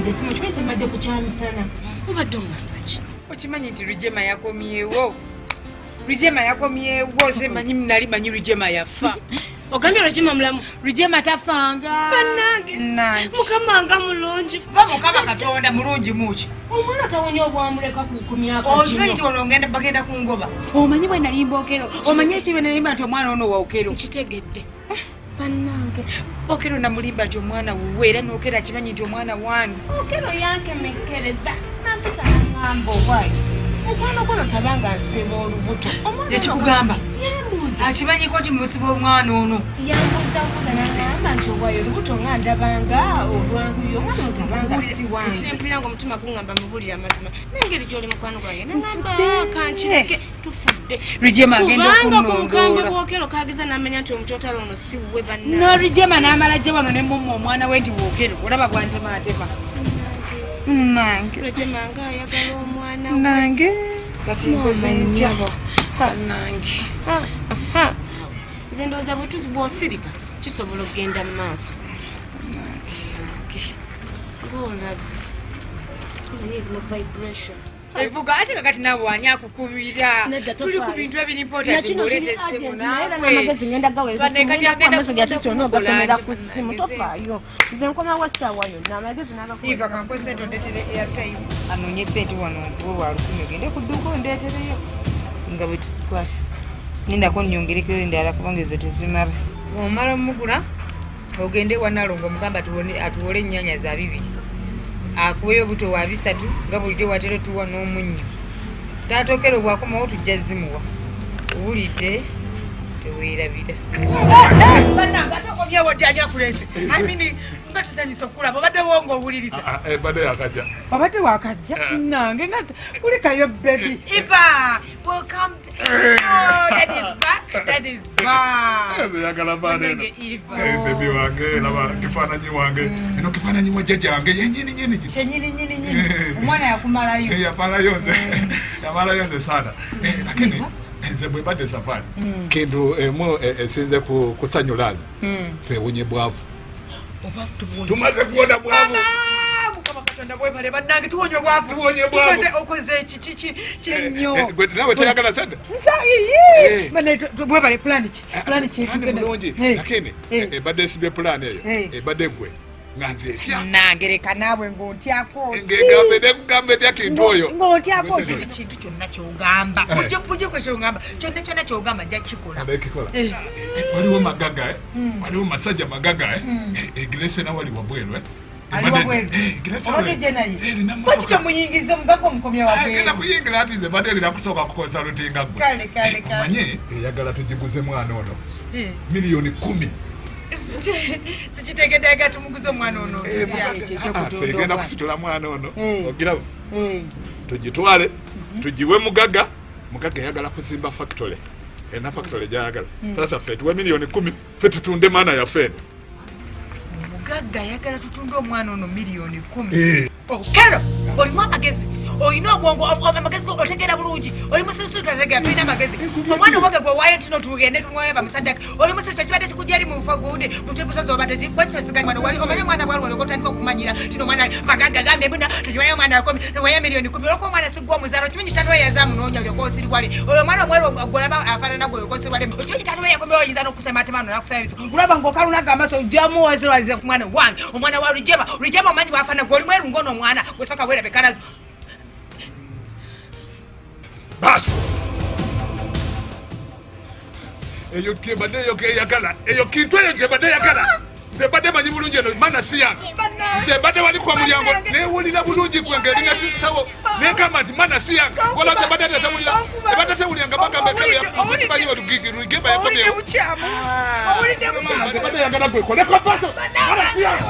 Nkubidde essimu kimanyi nti mbadde ku kyamisana. Obadde oŋŋamba ki? Okimanyi nti Rujema yakomyewo? Rujema yakomyewo. Nze manyi, nali manyi Rujema yafa. Ogambye Rujema mulamu? Rujema tafanga. Bannange. Nange. Mukama nga mulungi. Va, Mukama Katonda mulungi muki? Omwana tawonya obwamuleka ku myaka Okimanyi nti gino. wano ngenda bagenda kungoba. Omanyi bwe nalimba Okero? Omanyi ekibe nalimba nti omwana ono wa Okero? Nkitegedde. Bannange. Okero namulimba nti omwana wuwe, era n'Okero akimanyi nti omwana wange. Okero yankemekkereza nampita naŋŋamba, "Owaayi, mukwano gwono tabanga nsiba olubuto." Omwana ono Ekikugamba yambuuza. Akimanyiko nti musiba omwana ono? Yambuuza mbuuza naŋŋamba nti, "Owaayi, olubuto nga ndabanga olwanguyo, omwana ono tabanga si wange." Mpulira nga omutima guŋŋamba mubulire amazima, nengeri gy'oli mukwano gwange, naŋŋamba kankireke, tufudde. Rujema agenda Kubanga ku bukambwe okunnondoola. bw'Okero kageza n'amenya nti omukyotalo ono si wuwe, banna. No Rujema n'amala jje wano ne mumma omwana we nti wookero, olaba bwantematema nange. Rejema nga ayagala omwana we. Nange kati nkoze ntya, nange? Ah, nze ndowooza bw'osirika kisobola okugenda mu maaso ng'olaba mu vibration. Evuga ate kakati naawe wani akukubira? Nedda, Tuli ku tofaayo. bintu ebiri important, Nakino ng'oleeta kiri essimu urgent, naye era naawe. n'amagezi ngenda gaweereza. Banne kati agenda Amagezi ate kyonna ogasomera ku kukola ssimu. nti Tofaayo, nze nkomawo essaawa yonna, amagezi Eva, kankuwe sente ondeetere airtime. Anoonye sente wano, nkuwe wa 1000, ogende ku dduuka ondeetereyo nga bwe tukwata. Nindako nnyongereko endala kubanga ezo tezimala. Omala omugula, ogende wa Nalongo, omugamba atuwole ennyaanya za 2, akuweyo obuto wa 3 nga bulijjo watera tuwa n'omunnyo. Taata Okero bw'akomawo tujja zimuwa. Owulidde? Teweerabira. Bannange, ate okomyewo ddi? Ani akuleese? I mean, nga tusanyusa okulaba. Obadde wonga owuliriza. Badde yakajja. Obadde wakajja? Nange nga kulikayo, baby. Eva, welcome. Oh, that is back, that is back. Nze yagala baana eno. Bannange, Eva. Baby wange, laba kifaananyi wange eno, kifaananyi wa jjajja wange yenyini nyini. Kyenyini nyini nyini, omwana yakumalayo. Yamalayo nze, yamalayo nze sana. Lakini nze bwe mbadde safari, kintu emu esinze kusanyula nze, fewunye bwavu. Obwavu tubuwonye. Tumaze kuwona bwavu. Mama, Mukama Katonda bwebale. Bannange, tuwonye obwavu. Tuwonye obwavu. Tukoze, okoze ekiki kyenyo. Gwe nawe toyagala sente? Nsayiyi bwebale. Pulani ki? Pulani ki? Pulani mulungi, lakini ebadde esibye pulani eyo, ebadde gwe nga nze etya. Nange leka naawe, ng'otyako. Ngegambe nekugamba etya kintu oyo. Ng'otyako buli kintu kyonna kyogamba. Bulijjo kwe kyogamba, kyonna kyonna kyogamba nja kukikola. Alekikola. Waliwo magaga, waliwo masajja magaga, egilese nawe ali wabweru. Ali wabweru? Obadde gye naye? Lwaki tomuyingiza omugaga omukomya Agenda wabweru? kuyingira ati nze badde erina kusooka kuconsultinga gwe. Kale, kale, kale. Omanye eyagala tugiguze mwana ono miliyoni 10. Sikitegedde, aga tumuguze omwana ono tutya? Ffe egenda kusitula mwana ono. Ogiraba, tugitwale tugiwe mugaga. Mugaga eyagala kuzimba factory, erina factory gyayagala. Sasa ffe tuwe miliyoni 10, ffe tutunde maana yaffe eno. Omugagga ayagala tutunde omwana ono miliyoni 10? Okero, olimu amagezi? Olina obwongo, amagezi go otegeera bulungi? Oli musirusiru, tategeera, tolina amagezi. Omwana owange gwe waayo ntino tugende tumwayo bamusaddaka. Oli musirusiru, ekibadde kikujja eri mufagundi mutwebusozi obadde kwakitosiga mwana wali. Omanye omwana bwali olwoka otandika okumanyira tino omwana magagga gambye buna tugiwayo omwana komi niwayo miliyoni 10, olwoka omwana sigwa omuzaalo. Okimanyi tata we yazamunoonya, olyoka osiriwale. Oyo omwana omweru gwolaba afaanana gwe, olyoka osiriwale. Okimanyi tata we yakomewo, oyinza n'okusema tema nakusaba ebiso. Olaba ng'okalunaga amaaso ojjamu waziraze ku mwana wange, omwana wa Rujema. Rujema omanyi bwafaanana gwe? Oli mweru ng'ono omwana gwe, soka weerabe kalazo. Basi eyo kyembadde eyo keyagala, eyo kintu eyo gyembadde yagala. Nze mbadde manyi bulungi eno mana si yange. Nze mbadde wali kwa mulyango newulira bulungi gwe ng'erina sisawo, negamba nti mana si yange. Wala nze mbadde tetewulira, ebadde tewulira nga bagamba ekebe simanyi Rugema yakomyewo. Owulidde bukyamu. Nze mbadde yagala gwe koleko faso, mana si yange.